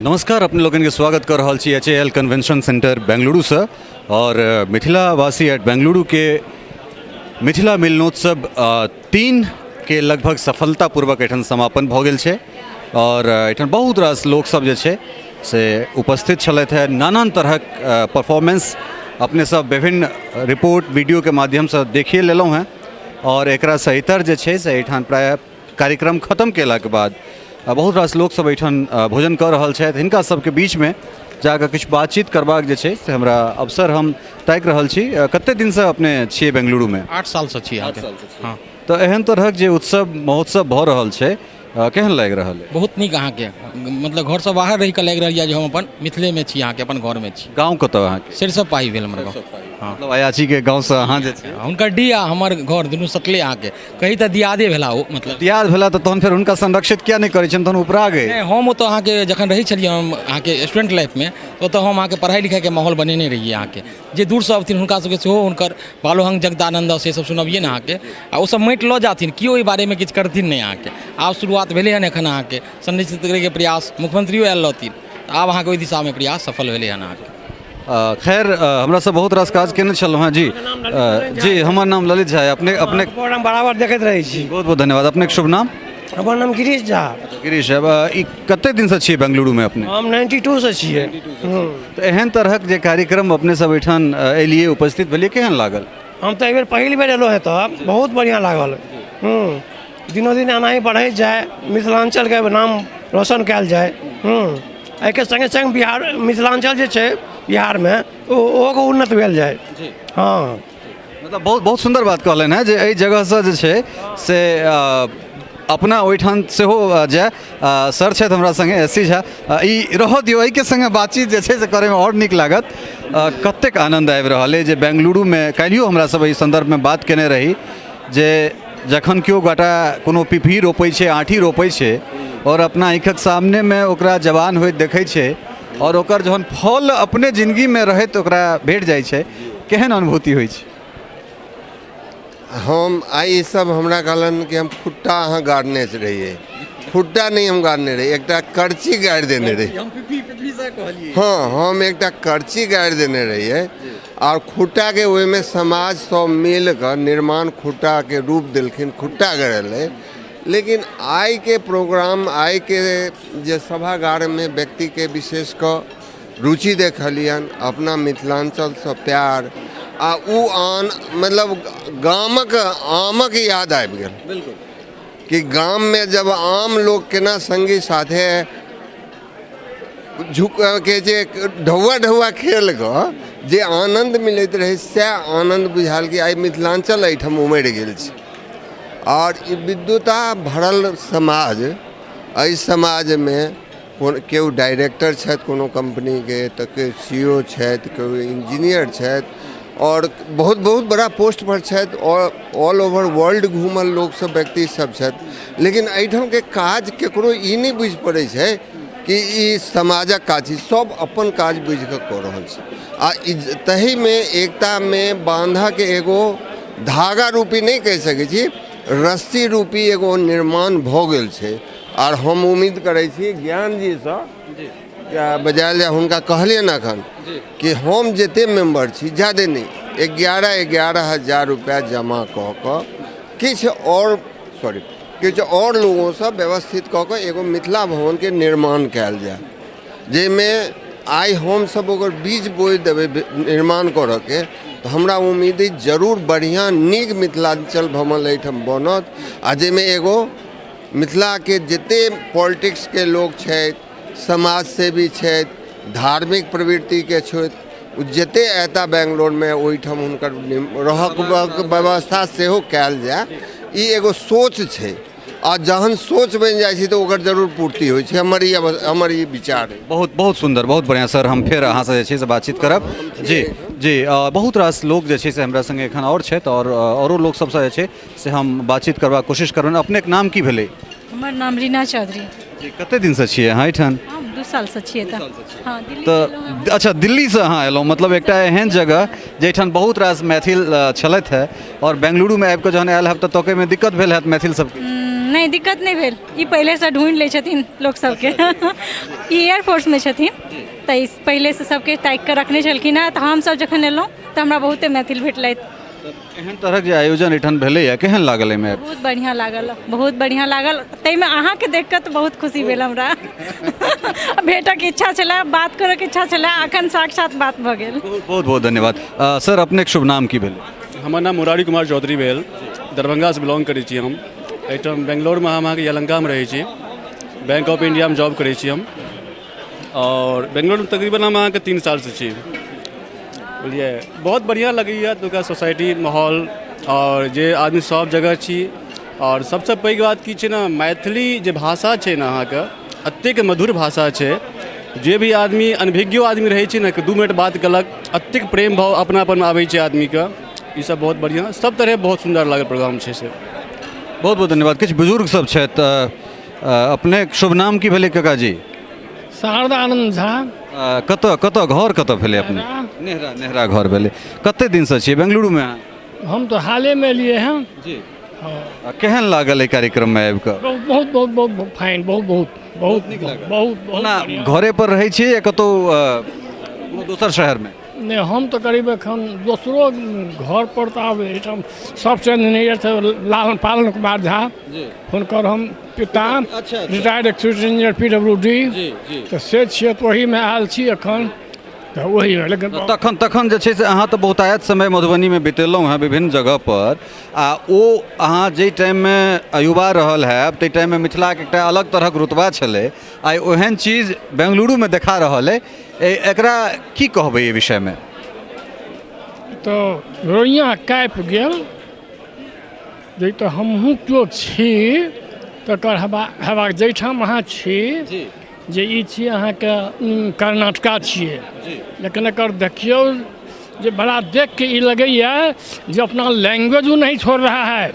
नमस्कार, अपने लोगन के स्वागत कर रहल छी H A L convention centre बेंगलुरुसँ और मिथिलावासी एट बेंगलुरु के मिथिला मिलनोत्सव 3 के लगभग सफलतापूर्वक एहिठाम समापन भऽ गेल छै और एहिठाम बहुत रास लोकसभ जे छै से उपस्थित छलथि हेँ। नानान तरहक परफॉर्मेंस अपने सब विभिन्न रिपोर्ट वीडियोके माध्यमसँ देखिए लेलहुँ हेँ और एकरासँ इतर जे छै से एहिठाम प्रायः कार्यक्रम खत्म केलाके बाद बहुत रास लोकसभ एहिठाम भोजन कऽ रहल छथि। हिनका सबके बीचमे जाकऽ किछु बातचीत करबाक जे छै से हमरा अवसर हम ताकि रहल छी। कते दिनसँ अपने छियै बेंगलुरुमे? 8 सालसँ छी अहाँके। हँ। तऽ एहन तरहक जे उत्सव महोत्सव भऽ रहल छै, केहन लागि रहल अइ? बहुत नीक अहाँके, मतलब घरसँ बाहर रहिकऽ लागि रहल यऽ जे हम अपन मिथिलेमे छी, अहाँके अपन घरमे छी। गाँव कतऽ अहाँके? सरिसब पाही भेल हमर गाँव। हँ। मतलब अयाचीके गाँवसँ अहाँ जे छै। हुनकर डीह आ हमर घर दुनू सटले अहाँके, कही तऽ दियादे भेला ओ मतलब। दियाद भेला तऽ तहन फेर हुनका संरक्षित किया नहि करै छियनि तहन उपरा गए? नहि, हम ओतऽ अहाँके जखन रहै छलियै हम अहाँके स्टूडेंट लाइफमे, तऽ ओतऽ हम अहाँके पढ़ाइ लिखाइके माहौल बनेने रहियै अहाँके, जे दूरसँ अबथिन हुनका सबके सेहो हुनकर बालोहंग जगदानन्द से सब सुनबियै ने अहाँके, आ ओसब माटि लऽ जाथिन, केओ एहि बारेमे किछु करथिन नहि अहाँके। आब शुरुआत भेलै हन एखन अहाँके संरक्षित करैके प्रयास, मुख्यमंत्रियो आयल रहथिन, तऽ आब अहाँके ओहि दिशामे प्रयास सफल भेलै हन अहाँके। खैर, हमरा सब बहुत रास काज केने छलहुँ हेँ। जी जी, हमर नाम ललित झा। अपने अपने प्रोग्राम बराबर देखैत रहै छी। बहुत बहुत धन्यवाद। अपनेके शुभ नाम? हमर नाम गिरीश झा। गिरीश, ई कते दिनसँ छियै बेंगलुरुमे अपने? हम 92सँ छियै। तऽ एहन तरहक जे कार्यक्रम अपने सब एहिठाम एलियै, उपस्थित भेलियै, केहन लागल? हम तऽ एहिबेर पहिल बेर एलहुँ हेँ तऽ बहुत बढ़िआँ लागल। दिनो दिन एनाही बढ़ैत जाय, मिथिलाञ्चलके नाम रोशन कयल जाय। एहिके सङ्गे सङ्ग बिहार मिथिलाञ्चल जे छै बिहारमे ओहोके उन्नत भेल जाय। हँ। मतलब बहुत बहुत सुन्दर बात कहलनि हेँ जे एहि जगहसँ जे छै से अपना ओहिठाम सेहो जाय। सर छथि हमरा सङ्गे एस सी झा, ई रहऽ दियौ, एहिके सङ्गे बातचीत जे छै से करैमे आओर नीक लागत। कतेक आनन्द आबि रहल अइ जे बेंगलुरुमे काल्हियो हमरा सब एहि सन्दर्भमे बात केने रही जे जखन केओ गोटा कोनो पिपही रोपै छै, आँठी रोपै छै आओर अपना आँखिक सामनेमे ओकरा जवान होइत देखै छै आओर ओकर जहन फल अपने जिनगीमे रहैत ओकरा भेट जाइ छै, केहन अनुभूति होइ छै? हम आइ ई सब हमरा कहलनि कि हम खुट्टा अहाँ गाड़ने रहियै। खुट्टा नहि हम गाड़ने रहियै, एकटा करची गाड़ि देने रहियै। हँ, हम एकटा करची गाड़ि देने रहियै आओर खुट्टाके ओहिमे समाज सब मिल कऽ निर्माण खुट्टाके रूप देलखिन, खुट्टा गड़ेलै। लेकिन आइके प्रोग्राम, आइके जे सभागारमे व्यक्तिके विशेष कऽ रुचि देखलियनि, अपना मिथिलाञ्चलसँ प्यार आ ओ आन मतलब गामक आमक याद आबि गेल। कि गाममे जब आम लोक केना सङ्गी साथे झुक के जे ढौआ ढौआ खेल कऽ जे आनन्द मिलैत रहै, सएह आनन्द बुझायल कि आइ मिथिलाञ्चल एहिठाम उमड़ि गेल छै। आओर ई विद्वता भरल समाज, एहि समाजमे कोन केओ डाइरेक्टर छथि कोनो कम्पनीके, तऽ केओ सी ओ छथि, केओ इंजीनियर छथि आओर बहुत बहुत बड़ा पोस्टपर छथि आओर ऑल ओवर वर्ल्ड घूमल लोकसभ व्यक्ति सब छथि। लेकिन एहिठामके काज ककरो ई नहि बुझि पड़ै छै कि ई समाजक काज छी, सब अपन काज बुझिकऽ कऽ रहल छै। आ ई तहीमे एकतामे बान्धक एगो धागा रूपी नहि कहि सकै छी, रस्सी रूपी एगो निर्माण भऽ गेल छै। आर हम उम्मीद करै छी ज्ञानजीसँ बजायल जाय, हुनका कहलियनि एखन कि हम जते मेम्बर छी ज्यादे नहि, 11 हजार रुपैआ जमा कऽ कऽ किछु आओर सॉरी किछु आओर लोगोसँ व्यवस्थित कऽ कऽ एगो मिथिला भवनके निर्माण कयल जाय, जाहिमे आइ हमसब ओकर बीज बोइ देबै निर्माण करऽके, तऽ हमरा उम्मीद अइ जरूर बढ़िआँ नीक मिथिलाञ्चल भवन एहिठाम बनत आ जाहिमे एगो मिथिलाके जते पॉलिटिक्सके लोक छथि, समाजसेवी छथि, धार्मिक प्रवृत्तिके छथि, ओ जते अयता बेंगलोरमे ओहिठाम हुनकर रहक व्यवस्था सेहो कयल जाय, ई एगो सोच छै। आ जहन सोच बनि जाइ छै तऽ ओकर जरूर पूर्ति होइ छै। हमर ई विचार अइ। बहुत बहुत सुन्दर, बहुत बढ़िआँ सर। हम फेर अहाँसँ जे छै से बातचीत करब। जी जी, बहुत रास लोक जे छै से हमरा सङ्गे एखन आओर छथि आओर औरो लोक सबसँ जे छै से हम बातचीत करबाक कोशिश करबनि। अपनेके नाम की भेलै? हमर नाम रीना चौधरी। जी, कते दिनसँ छियै अहाँ एहिठाम? हम 2 सालसँ छियै तऽ। हँ, दिल्ली तऽ अच्छा, दिल्लीसँ अहाँ एलहुँ, मतलब एकटा एहन जगह जाहिठाम बहुत रास मैथिल छलथि हेँ आओर बेंगलुरुमे आबिकऽ जहन आयल हैब तऽ तकैमे दिक्कत भेल हैत मैथिल सबके? नहि, दिक्कत नहि भेल। ई पहिलेसँ ढूँढि लै छथिन लोक सबके। ई एयरफोर्समे छथिन तऽ ई पहिलेसँ सबके ताकि कऽ रखने छलखिन हेँ, तऽ हमसब जखन एलहुँ तऽ हमरा बहुते मैथिल भेटलथि। एहन तरहक जे आयोजन एहिठाम भेलैए, केहन लागल एहिमे? बहुत बढ़िआँ लागल, बहुत बढ़िआँ लागल। ताहिमे अहाँके देख कऽ तऽ बहुत खुशी भेल। हमरा भेटऽके इच्छा छलै, बात करऽके इच्छा छलै, अखन साक्षात बात भऽ गेल। बहुत बहुत धन्यवाद। सर, अपनेके शुभ नाम की भेलै? हमर नाम मुरारी कुमार चौधरी भेल। दरभंगासँ बिलोंग करै छी हम। एहिठाम बेंगलोरमे हम अहाँके यलंकामे रहै छी। बैंक ऑफ इंडियामे जॉब करै छी हम आओर बेंगलोरमे तकरीबन हम अहाँके 3 सालसँ छी, बुझलियै। बहुत बढ़िआँ लगैए एतुका सोसाइटी माहौल आओर जे आदमी सब जगह छी। आओर सबसँ पैघ बात की छै ने, मैथिली जे भाषा छै ने अहाँके एतेक मधुर भाषा छै, जे भी आदमी अनभिज्ञो आदमी रहै छै ने, 2 मिनट बात केलक, एतेक प्रेम भाव अपनापनमे आबै छै आदमीके। ई सब बहुत बढ़िआँ, सब तरहे बहुत सुन्दर लागल प्रोग्राम छै से। बहुत बहुत धन्यवाद। किछु बुजुर्ग सब छथि। अपनेक शुभ नाम की भेलै काकाजी? शारदा आनन्द झा। कतऽ कतऽ घर कतऽ भेलै अपने? नेहरा। नेहरा घर भेलै। कते दिनसँ छियै बेंगलुरुमे अहाँ? हम तऽ हालेमे एलियै हँ। जी। आ केहन लागल एहि कार्यक्रममे आबि कऽ? बहुत बहुत बहुत बहुत फाइन, बहुत बहुत बहुत नीक लागल। बहुत बहुत। ओना बढ़िआँ। घरे पर रहै छियै या कतहु कोनो दोसर शहरमे? नहि, हम तऽ करीब एखन दोसरो घर पर तऽ आब एहिठाम सॉफ्टवेयर इंजीनियर छै लालन पालन कुमार झा, हुनकर हम पिता, retired executive engineer PWD, तऽ से छियै, तऽ ओहीमे आयल छी एखन तऽ ओहीमे, लेकिन तखन तखन जे छै से अहाँ तऽ बहुतायत समय मधुबनीमे बितेलहुँ हेँ विभिन्न जगहपर, आ ओ अहाँ जाहि टाइममे युवा रहल हैब ताहि टाइममे मिथिलाके एकटा अलग तरहक रुतबा छलै। आइ ओहन चीज बेंगलुरुमे देखा रहल अइ, एकरा की कहबै एहि विषयमे? तऽ रोइयाँ कापि गेल जे तऽ हमहूँ केओ छी तकर हेबा हेबाक जाहिठाम अहाँ छी जे ई छी अहाँके कर्नाटका छियै, लेकिन एकर देखियौ जे बड़ा देख के ई लगैए जे अपना लैंग्वेज वो नहीं छोड़ रहा है।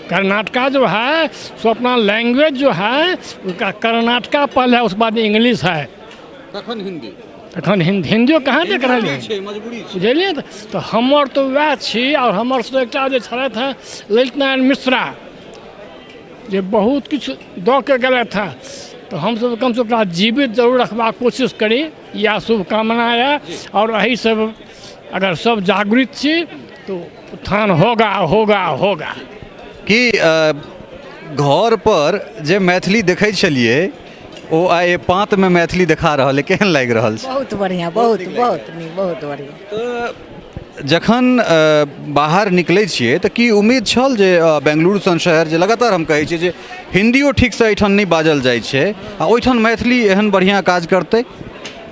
कर्नाटका जो है सो अपना लैंग्वेज जो है उसका कर्नाटका पहले है, उसके बाद इंग्लिश है, तखन हिंदी। तखन हिन्दी। हिन्दियो कहाँ देख रहल छै, मजबूरी छै। बुझलियै? तऽ हमर तऽ वएह छी। आओर हमर से एकटा जे छलथि हेँ ललित नारायण मिश्रा जे बहुत किछु दऽ के गेलथि हेँ, तऽ हमसभ कमसँ कम ओकरा जीवित जरूर रखबाक कोशिश करी, इएह शुभकामना यऽ। आओर एहि सब अगर सब जागृत छी तो उत्थान होगा, होगा, होगा। की घर पर जे मैथिली देखै छलियै ओ आइ पाँतमे मैथिली देखा रहल है, केहन लागि रहल छै? बहुत बढ़िआँ, बहुत बहुत नीक, बहुत बढ़िआँ। तऽ जखन बाहर निकलै छियै तऽ की उम्मीद छल जे बेंगलुरु सन शहर जे लगातार हम कहै छियै जे हिन्दियो ठीकसँ एहिठाम नहि बाजल जाइ छै, आ ओहिठाम मैथिली एहन बढ़िआँ काज करतै?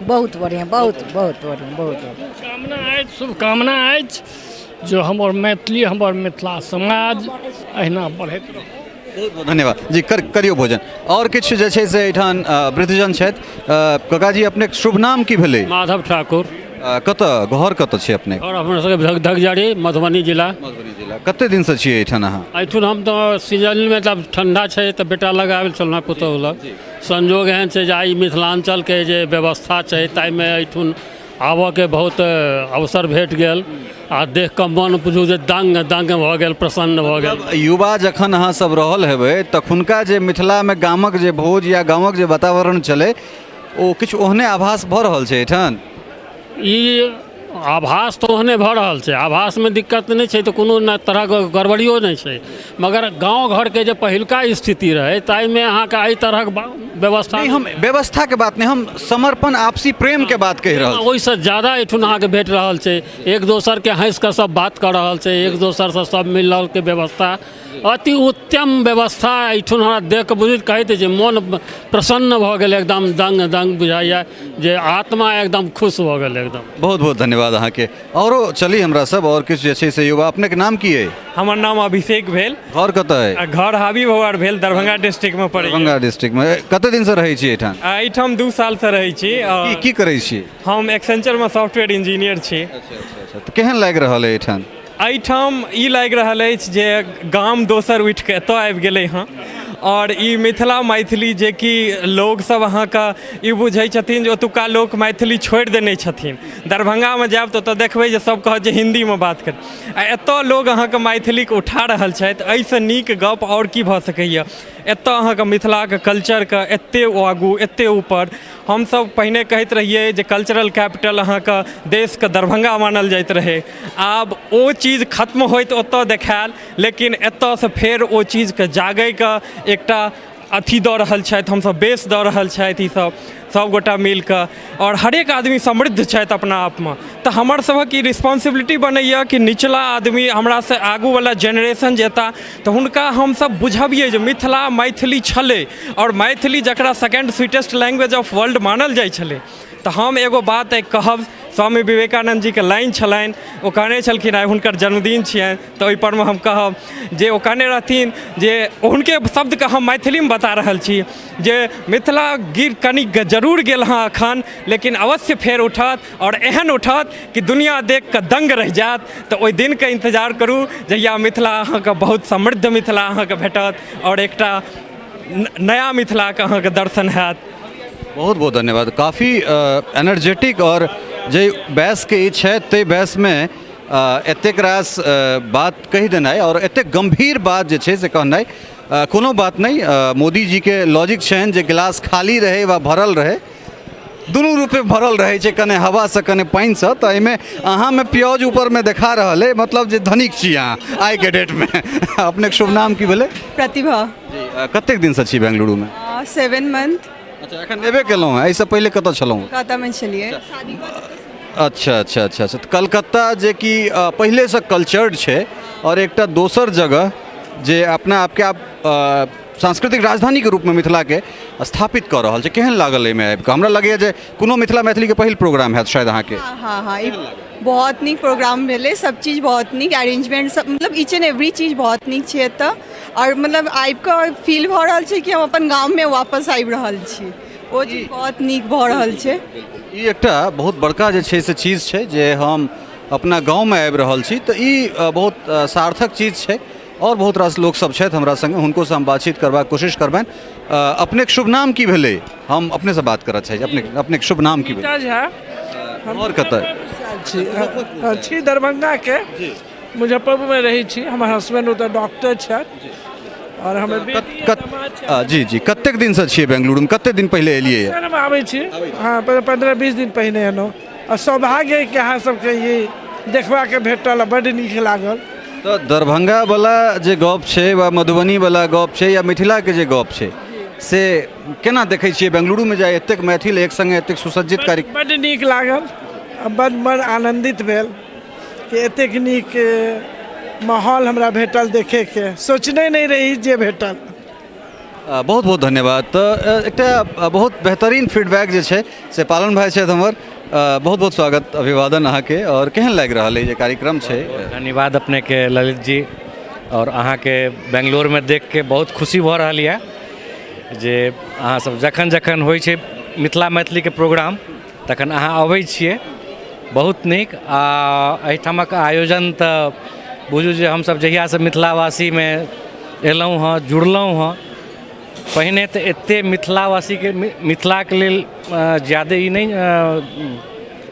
बहुत बढ़िआँ, बहुत बहुत बढ़िआँ, बहुत बढ़िआँ। शुभकामना अछि, शुभकामना अछि जो हमर मैथिली, हमर मिथिला समाज अहिना बढ़ैत रहत। बहुत बहुत धन्यवाद जी। करियौ भोजन। आओर किछु जे छै से एहिठाम वृद्धजन छथि। काकाजी, अपनेक शुभ नाम की भेलै? माधव ठाकुर। कतऽ घर कतऽ छै अपने? घर अपना सबके धगजरी, मधुबनी जिला। मधुबनी जिला। कते दिनसँ छियै एहिठाम अहाँ? एहिठुन हम तऽ सीजनमे तऽ ठंडा छै तऽ बेटा लग आयल छलहुँ, पुतहु लग। संजोग एहन छै जे आइ मिथिलाञ्चलके जे व्यवस्था छै ताहिमे एहिठुन आबऽके बहुत अवसर भेट गेल आ देख कऽ मन बुझू जे दंग दंग भऽ गेल, प्रसन्न भऽ गेल। मतलब युवा जखन अहाँ सब रहल हेबै तखुनका जे मिथिलामे गामक जे भोज या गामक जे वातावरण छलै ओ किछु ओहने आभास भऽ रहल छै एहिठाम? ई आभास तऽ ओहने भऽ रहल छै, आभासमे दिक्कत नहि छै तऽ कोनो ने तरहक गड़बड़ियो नहि छै, मगर गाँव घरके जे पहिलुका स्थिति रहै ताहिमे अहाँके एहि तरहक व्यवस्था नहि, हम व्यवस्थाके बात नहि, हम समर्पण आपसी प्रेमके बात कहि रहल छी। ओहिसँ ज्यादा एहिठुन अहाँके भेट रहल छै। एक दोसरके हँसि कऽ सब बात कऽ रहल छै, एक दोसरसँ सब मिल रहलके व्यवस्था अति उत्तम व्यवस्था एहिठुन हमरा देख कऽ बुझि कहैत जे मोन प्रसन्न भऽ गेल, एकदम दंग दंग बुझाइए जे आत्मा एकदम खुश भऽ गेल एकदम। बहुत बहुत धन्यवाद अहाँके। औरो चली हमरा सब आओर किछु जे छै से युवा। अपनेके नाम की अइ? हमर नाम अभिषेक भेल। घर कतऽ अइ? आ घर हाबी भौआर भेल, दरभंगा डिस्ट्रिक्टमे पड़ैए। दरभंगा डिस्ट्रिक्टमे। कते दिनसँ रहै छी एहिठाम? एहिठाम 2 सालसँ रहै छी। की करै छी? हम एक्सेंचरमे सॉफ्टवेयर इंजीनियर छी। अच्छा, तऽ केहन लागि रहल अइ एहिठाम? एहिठाम ई लागि रहल अछि जे गाम दोसर उठिकऽ एतऽ आबि गेलै हँ आओर ई मिथिला मैथिली जेकि लोकसभ अहाँके ई बुझै छथिन जे ओतुका लोक मैथिली छोड़ि देने छथिन। दरभंगामे जायब तऽ ओतऽ देखबै जे सब कहत जे हिन्दीमे बात कर, आ एतऽ लोग अहाँके मैथिलीके उठा रहल छथि। एहिसँ नीक गप आओर की भऽ सकैए? एतऽ अहाँके मिथिलाके कल्चरके एते आगू, एते ऊपर। हमसब पहिने कहैत रहियै जे कल्चरल कैपिटल अहाँके देशके दरभंगा मानल जाइत रहै। आब ओ चीज खत्म होइत ओतऽ देखायल, लेकिन एतऽसँ फेर ओ चीजके जागैके एकटा अथी दऽ रहल छथि, हमसब बेस दऽ रहल छथि ईसब सबगोटा मिलिकऽ, आओर हरेक आदमी समृद्ध छथि अपना आपमे। तऽ हमर सभक ई रिस्पॉन्सिबिलिटी बनैए कि निचला आदमी, हमरासँ आगूवला जेनरेशन जे एता, तऽ हुनका हमसब बुझबियै जे मिथिला मैथिली छलै, आओर मैथिली जकरा second sweetest language of world मानल जाइ छलै। तऽ हम एगो बात एक कहब, स्वामी विवेकानन्द जीके लाइन छलनि, ओ कहने छलखिन, आइ हुनकर जन्मदिन छियनि, तऽ ओहिपरमे हम कहब जे ओ कहने रहथिन जे हुनके शब्दके हम मैथिलीमे बता रहल छी जे मिथिला गिर कनि जरूर गेल हँ एखन, लेकिन अवश्य फेर उठत, आओर एहन उठत कि दुनिया देख कऽ दङ्ग रहि जायत। तऽ ओहि दिनके इन्तजार करू जहिया मिथिला अहाँके बहुत समृद्ध मिथिला अहाँके भेटत, आओर एकटा नया मिथिलाके अहाँके दर्शन हैत। बहुत बहुत धन्यवाद। काफी एनर्जेटिक आओर जे बैसके ई छथि, ताहि बैसमे एतेक रास बात कहि देनाइ आओर एतेक गम्भीर बात जे छै से कहनाइ, कोनो बात नहि। मोदीजीके लॉजिक छनि जे गिलास खाली रहै वा भरल रहै, दुनू रूपे भरल रहै छै, कने हवासँ कने पानिसँ। तऽ एहिमे अहाँमे प्याज ऊपरमे देखा रहल अइ, मतलब जे धनिक छी अहाँ आइके डेटमे। अपनेके शुभ नाम की भेलै? प्रतिभा। जी, कतेक दिनसँ छी बेंगलुरुमे? 7 मंथ। अच्छा, एखन एबे केलहुँ हेँ? एहिसँ पहिले कतऽ छलहुँ? कोलकातामे छलियै। अच्छा अच्छा अच्छा अच्छा। तऽ कलकत्ता जे कि पहिलेसँ कल्चर्ड छै, आओर एकटा दोसर जगह जे अपना आपके आप सांस्कृतिक राजधानीके रूपमे मिथिलाके स्थापित कऽ रहल छै, केहन लागल एहिमे आबि कऽ? हमरा लगैए जे कोनो मिथिला मैथिलीके पहिल प्रोग्राम हैत शायद अहाँके। हँ, ई बहुत नीक प्रोग्राम भेलै। सब चीज बहुत नीक अरेंजमेंट सब, मतलब ईच एंड एवरी चीज बहुत नीक छै एतऽ, आओर मतलब आबि कऽ फील भऽ रहल छै कि हम अपन गाममे वापस आबि रहल छी। ओ चीज बहुत नीक भऽ रहल छै। ई एकटा बहुत बड़का जे छै से चीज छै जे हम अपना गाँवमे आबि रहल छी, तऽ ई बहुत सार्थक चीज छै। आओर बहुत रास लोकसभ छथि हमरा सङ्गे, हुनकोसँ हम बातचीत करबाक कोशिश करबनि। अपनेके शुभ नाम की भेलै? हम अपनेसँ बात करऽ चाहै छी। अपनेके शुभ नाम की भेलै? झा। आओर कतऽ छी? छी दरभंगाके, मुजफ्फरपुरमे रहै छी। हमर हस्बैंड ओतऽ डॉक्टर छथि आओर हमर बेटी। जी जी, कतेक दिनसँ छियै बेंगलुरुमे? कतेक दिन पहिले एलियै? हम आबै छी, हँ, 15-20 दिन पहिने एलहुँ, आ सौभाग्य कि अहाँ सबके ई देखबाके भेटल आ बड्ड नीक लागल। तऽ दरभंगावला जे गप छै वा मधुबनीवला गप छै या मिथिलाके जे गप छै, से केना देखै छियै बेंगलुरुमे जाय एतेक मैथिल एक सङ्गे एतेक सुसज्जित कार्य? बड्ड नीक लागल आ बड्ड मन आनन्दित भेल कि एतेक नीक माहौल हमरा भेटल देखैके, सोचने नहि रही जे भेटल। बहुत बहुत धन्यवाद। तऽ एकटा बहुत बेहतरीन फीडबैक जे छै से पालन भाइ छथि हमर। बहुत बहुत स्वागत अभिवादन अहाँके, आओर केहन लागि रहल अइ जे कार्यक्रम छै? धन्यवाद अपनेके ललित जी, आओर अहाँके बेंगलोरमे देखके बहुत खुशी भऽ रहल यऽ जे अहाँसब जखन जखन होइ छै मिथिला मैथिलीके प्रोग्राम तखन अहाँ अबै छियै। बहुत नीक। आ एहिठामक आयोजन तऽ बुझू जे हमसब जहियासँ मिथिलावासीमे एलहुँ हँ, जुड़लहुँ हँ, पहिने तऽ एतेक मिथिलावासीके मिथिलाके लेल ज्यादे ई नहि,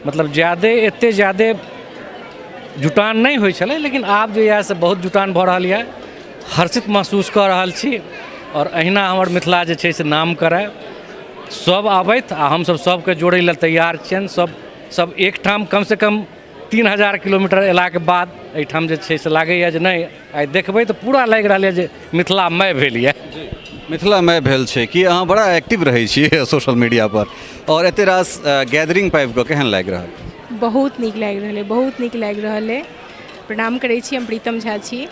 मतलब ज्यादे एतेक ज्यादे जुटान नहि होइ छलै, लेकिन आब जे यऽ से बहुत जुटान भऽ रहल यऽ। हर्षित महसूस कऽ रहल छी, आओर अहिना हमर मिथिला जे छै से नाम करय, सब आबथि, आ हमसब सबके जोड़ै लए तैयार छियनि। सब एकठाम कमसँ कम 3000 किलोमीटर अयलाके बाद एहिठाम जे छै से लागैए जे नहि, आइ देखबै तऽ पूरा लागि रहल यऽ जे मिथिलामय भेल यऽ। मिथिलामय भेल छै कि अहाँ बड़ा एक्टिव रहै छियै सोशल मीडिया पर, आओर एते रास गैदरिंग पाबि कऽ केहन लागि रहल? बहुत नीक लागि रहल अइ, बहुत नीक लागि रहल अइ। प्रणाम करै छी, हम प्रीतम झा छी,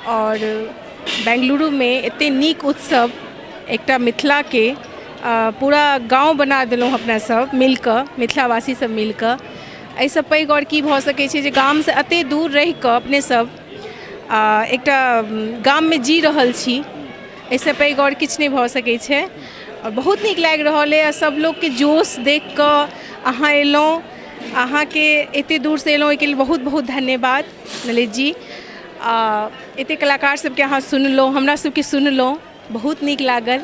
आओर बेंगलुरुमे एते नीक उत्सव, एकटा मिथिलाके पूरा गाँव बना देलहुँ अपना सब मिलकऽ, मिथिलावासी सब मिलकऽ। एहिसँ पैघ आओर की भऽ सकै छै जे गामसँ एते दूर रहिकऽ अपने सब एकटा गाममे जी रहल छी। एहिसँ पैघ आओर किछु नहि भऽ सकै छै, आओर बहुत नीक लागि रहल अइ, आ सब लोकके जोश देखिकऽ। अहाँ एलहुँ, अहाँके एते दूरसँ एलहुँ, ओहिके लेल बहुत बहुत धन्यवाद ललित जी। आ एते कलाकार सबके अहाँ सुनलहुँ, हमरा सबके सुनलहुँ। बहुत नीक लागल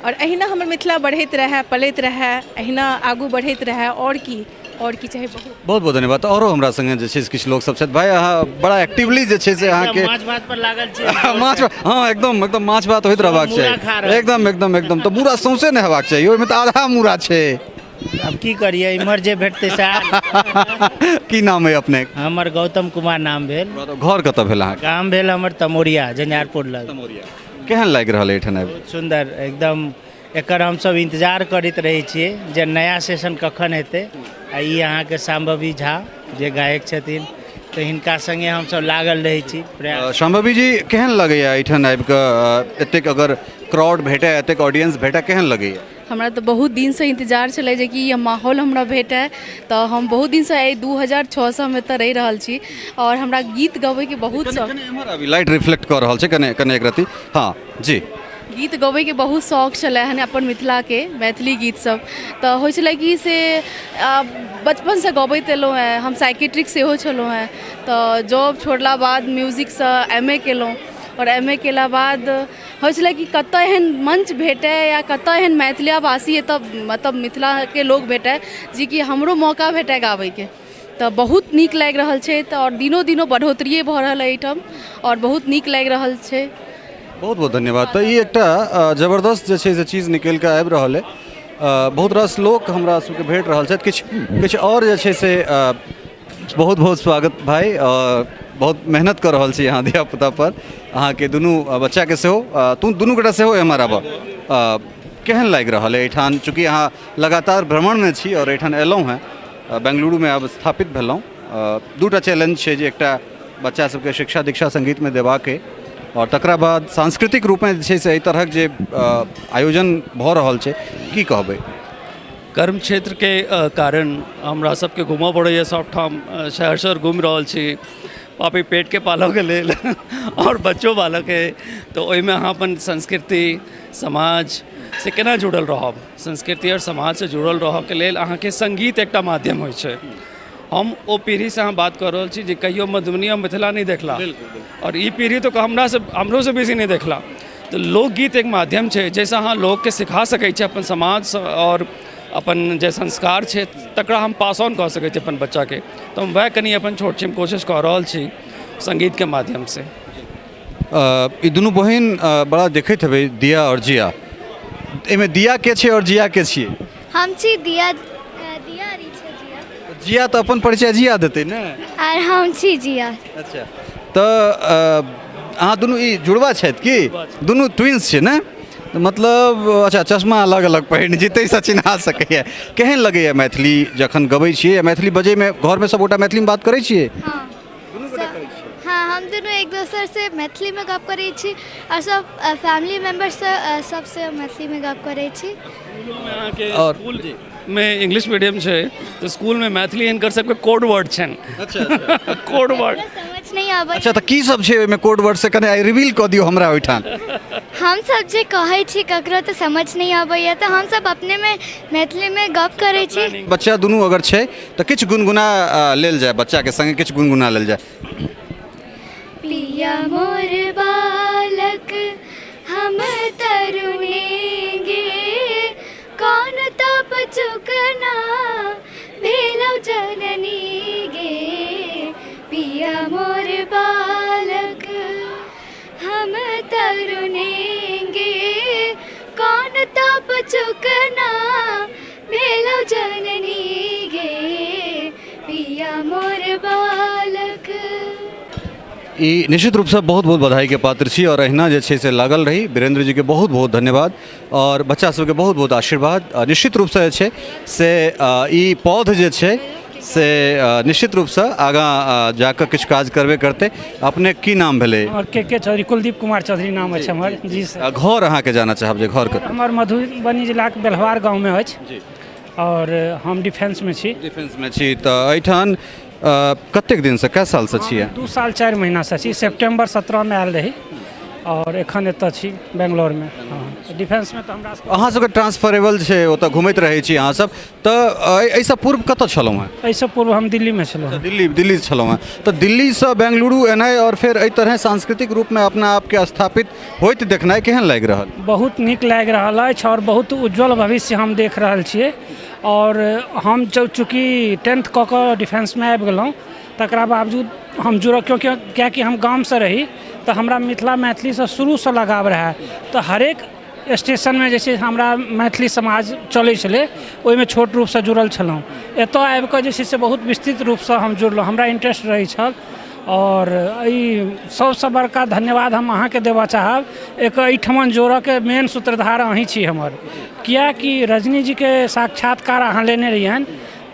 आओर एहिना हमर मिथिला बढ़ैत रहए पलैत रहए एहिना आगू बढ़ैत रहए आओर की आओर की चाही बहुत बहुत बहुत धन्यवाद। तऽ औरो हमरा संगे जे छै से किछु लोक सब छथि। भाइ, अहाँ बड़ा एक्टिवली जे छै से अहाँके माछ भात पर लागल छी। माछ, हँ, एकदम एकदम माछ भात होइत रहबाक मूड़ा खा चाही। रहल। एकदम एकदम एकदम। तऽ मूड़ा सौंसे नहि हेबाक चाही, ओहिमे तऽ आधा मूड़ा छै। आब की करियै, इम्हर जे भेटतै सएह। की नाम अइ अपने? हमर गौतम कुमार नाम भेल। घर कतऽ भेल अहाँके? गाम भेल हमर तमोरिया, झंझारपुर लग। तमोरिया। केहन लागि रहल एहिठाम आबि? बहुत सुन्दर एकदम। एकर हमसब इंतजार करैत रहै छियै जे नया सेशन कखन हेतै। आ ई अहाँके शाम्भवी झा जे गायक छथिन, तऽ हिनका सङ्गे हमसब लागल रहै छी प्रयास। शाम्भवी जी, केहन लगैया एहिठाम आबि कऽ? एतेक अगर क्राउड भेटै, एतेक ऑडियंस भेटै, केहन लगैया? हमरा तऽ बहुत दिनसँ इन्तजार छलै जे कि ई माहौल हमरा भेटय। तऽ हम बहुत दिनसँ एहि 2006सँ हम एतऽ रहि रहल छी आओर हमरा गीत गबैके बहुत शौक। एम्हर अभी लाइट रिफ्लेक्ट कऽ रहल छै, कने कने एक रत्ती। हँ जी। गीत गबैके बहुत शौक छलै हन, अपन मिथिलाके मैथिली गीतसभ तऽ होइ छलै कि से बचपनसँ गबैत एलहुँ हेँ। हम साइकेट्रिक सेहो छलहुँ हेँ, तऽ जॉब छोड़ला बाद म्यूजिकसँ एम ए केलहुँ आओर एम ए केला बाद होइ छलै कि कतऽ एहन मञ्च भेटै या कतऽ एहन मैथिलावासी एतऽ, मतलब मिथिलाके लोक भेटै जेकि हमरो मौका भेटै गाबैके। तऽ बहुत नीक लागि रहल छै तऽ आओर दिनो दिनो बढ़ोतरिए भऽ रहल अइ एहिठाम आओर बहुत नीक लागि रहल छै। बहुत बहुत धन्यवाद। तऽ ई एकटा जबरदस्त जे छै से चीज निकलि कऽ आबि रहल अइ। बहुत रास लोक हमरा सबके भेट रहल छथि। किछु किछु आओर जे छै से बहुत बहुत स्वागत भाइ। बहुत मेहनत कऽ रहल छी अहाँ धियापुतापर, अहाँके दुनू बच्चाके सेहो। तू दुनू गोटा सेहो एम्हर आबऽ। केहन लागि रहल अइ एहिठाम? चूँकि अहाँ लगातार भ्रमणमे छी आओर एहिठाम अयलहुँ हेँ, बेंगलुरुमे आब स्थापित भेलहुँ। दूटा चैलेंज छै जे एकटा बच्चा सबके शिक्षा दीक्षा सङ्गीतमे देबाक अइ आओर तकरा बाद सांस्कृतिक रूपमे जे छै से एहि तरहक जे आयोजन भऽ रहल छै, की कहबै? कर्म क्षेत्रके कारण हमरा सबके घूमऽ पड़ैए सबठाम, शहर शहर घुमि रहल छी पापी पेटके पालऽके लेल आओर बच्चो पालऽके। तऽ ओहिमे अहाँ अपन संस्कृति समाज से केना जुड़ल रहब? संस्कृति आओर समाजसँ जुड़ल रहऽके लेल अहाँके सङ्गीत एकटा माध्यम होइ छै। हम ओ पीढ़ीसँ अहाँ बात कऽ रहल छी जे कहियो मधुबनी आओर मिथिला नहि देखला, आओर ई पीढ़ी तऽ हमरासँ हमरोसँ बेसी नहि देखला। तऽ लोकगीत एक माध्यम छै जाहिसँ अहाँ लोकके सिखा सकै छी अपन समाजसँ आओर अपन जे संस्कार छै तकरा हम पास ऑन कऽ सकै छी अपन बच्चाके। तऽ हम वएह कनि अपन छोट छिन कोशिश कऽ रहल छी सङ्गीतके माध्यमसँ। ई दुनू बहिन बड़ा देखैत हेबै, दिया आओर जिया। एहिमे दिया के छै आओर जिया के छियै? हम छी दिया, दिया आर ई छै जिया। जिया तऽ अपन परिचय जिया देतै ने। आर हम छी जिया। अच्छा, तऽ अहाँ दुनू ई जुड़वा छथि की दुनू ट्विंस छियै ने? मतलब अच्छा, चश्मा अलग अलग पहिरने छी ताहिसँ चिन्हा सकैए। केहन लगैए मैथिली जखन गबै छियै या मैथिली बजैमे? घरमे सभगोटा मैथिलीमे बात करै छियै? हँ हँ, हम दुनू एक दोसरसँ मैथिलीमे गप करै छी आओर सब फैमिली मेम्बरसँ सबसँ मैथिलीमे गप करै छी। अहाँके स्कूलमे इंग्लिश मीडियम छै तऽ स्कूलमे मैथिली हिनकर सबके कोड वर्ड छनि। अच्छा, कोड वर्ड समझ नहि आबै। अच्छा, तऽ की सब छै ओहिमे कोड वर्ड, से कने आइ रिवील कऽ दियौ हमरा ओहिठाम। हमसब जे कहै छी ककरो तऽ समझ नहि अबैए, तऽ हमसब अपनेमे मैथिलीमे गप करै छी। बच्चा दुनू अगर छै तऽ किछु गुनगुना लेल जाय, बच्चाके संगे किछु गुनगुना लेल जाय। पिया मोर बालक हम तरुणेगे, कौन तप चुकना भेलौ जननी गे। पिया मोर बालक हम तरुणेगे, कौन तप चुकना भेलौ जननी गे। पिया मोर बालक। ई निश्चित रूपसँ बहुत बहुत बधाईके पात्र छी आओर अहिना जे छै से लागल रही। वीरेंद्र जीके बहुत बहुत धन्यवाद आओर बच्चा सबके बहुत बहुत आशीर्वाद। निश्चित रूपसँ जे छै से ई पौध जे छै से निश्चित रूपसँ आगाँ जाकऽ किछु काज करबे करतै। अपने की नाम भेलै? हमर के के चौधरी, कुलदीप कुमार चौधरी नाम अछि हमर। जी सर। घर अहाँके जाना चाहब जे घर कतऽ? हमर मधुबनी जिलाके बेल्हवार गाँवमे अछि आओर हम डिफेंसमे छी। डिफेंसमे छी, तऽ एहिठाम कतेक दिनसँ, कए सालसँ छियै? 2 साल 4 महीनासँ छी। सेप्टेम्बर 17मे आयल रही आओर एखन एतऽ छी बेंगलोरमे। हँ, डिफेंसमे तऽ हमरा अहाँ सबके ट्रांसफरेबल छै, ओतऽ घुमैत रहै छी अहाँ सब। तऽ एहिसँ पूर्व कतऽ छलहुँ हेँ? एहिसँ पूर्व हम दिल्लीमे छलहुँ हेँ। दिल्ली छलहुँ हेँ। तऽ दिल्लीसँ बेंगलुरु एनाइ आओर फेर एहि तरहे सांस्कृतिक रूपमे अपना आपके स्थापित होइत देखनाइ केहन लागि रहल? बहुत नीक लागि रहल अछि आओर बहुत उज्ज्वल भविष्य हम देख रहल छियै। आओर हम चूँकि टेंथ कऽ कऽ डिफेंसमे आबि गेलहुँ, तकरा बावजूद हम जुड़ल, क्योंकि कियाकि हम गामसँ रही तऽ हमरा मिथिला मैथिलीसँ शुरूसँ लगाव रहए। तऽ हरेक स्टेशनमे जे छै हमरा मैथिली समाज चलै छलै, ओहिमे छोट रूपसँ जुड़ल छलहुँ। एतऽ आबिकऽ जे छै से बहुत विस्तृत रूपसँ हम जुड़लहुँ, हमरा इंट्रेस्ट रहै छल। आओर एहि सबसँ बड़का धन्यवाद हम अहाँके देबऽ चाहब, एक एहिठमन जोड़ऽके मेन सूत्रधार अहीँ छी हमर, कियाकि रजनीजीके साक्षात्कार अहाँ लेने रहियनि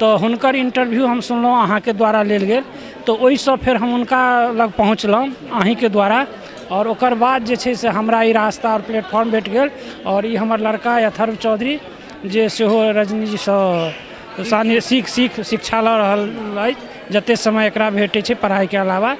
तऽ हुनकर इंटरव्यू हम सुनलहुँ अहाँके द्वारा लेल गेल, तऽ ओहिसँ फेर हम हुनका लग पहुँचलहुँ अहीँके द्वारा। आओर ओकर बाद जे छै से हमरा ई रास्ता आओर प्लेटफॉर्म भेट गेल। आओर ई हमर लड़का अथर्व चौधरी जे सेहो रजनीजीसँ सानि सीख सीख शिक्षा लऽ रहल अछि, जतेक समय एकरा भेटै छै पढ़ाइके अलावा।